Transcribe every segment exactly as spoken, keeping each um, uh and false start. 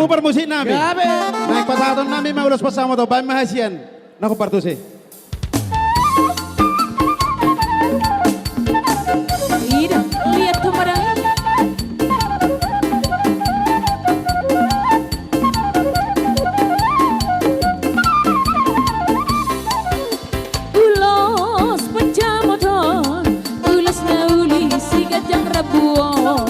Parmusik nami. Gabe. Naeng pasahaton nami ma ulos pansamot on, baen ma hasian. Na hombar tusi. Ida, lihat tu marang. Ulos pansamot on, ulos na uli siganjang rambu on.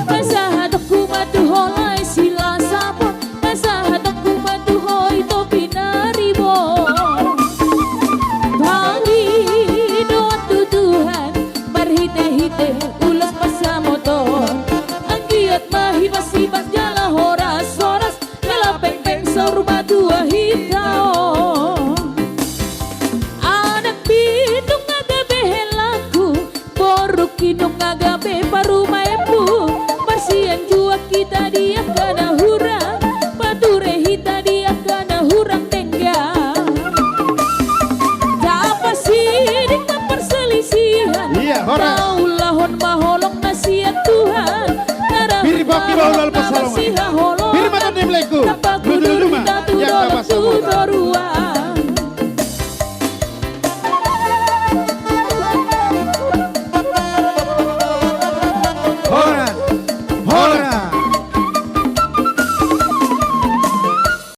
Pasahatonku ma tu ho lae silas sapot, pasahatonku ma tu ho i topi na ribot. Pangidoan tu Tuhan marhitehite ulos pansamot on. Anggiat ma hibasibas jala horashoras, jala pengpeng saur matua hita on. Anak pitung gabe helangku, borungki nunga gabe parumaenmu. Marsianjuan hita di angka na hurang, pature hita di angka na hurang denggan. Tapasiding ma parsalisihan. Iya, horas. Taulahon ma holong na sian Tuhan. Pir ma tondim, lengku.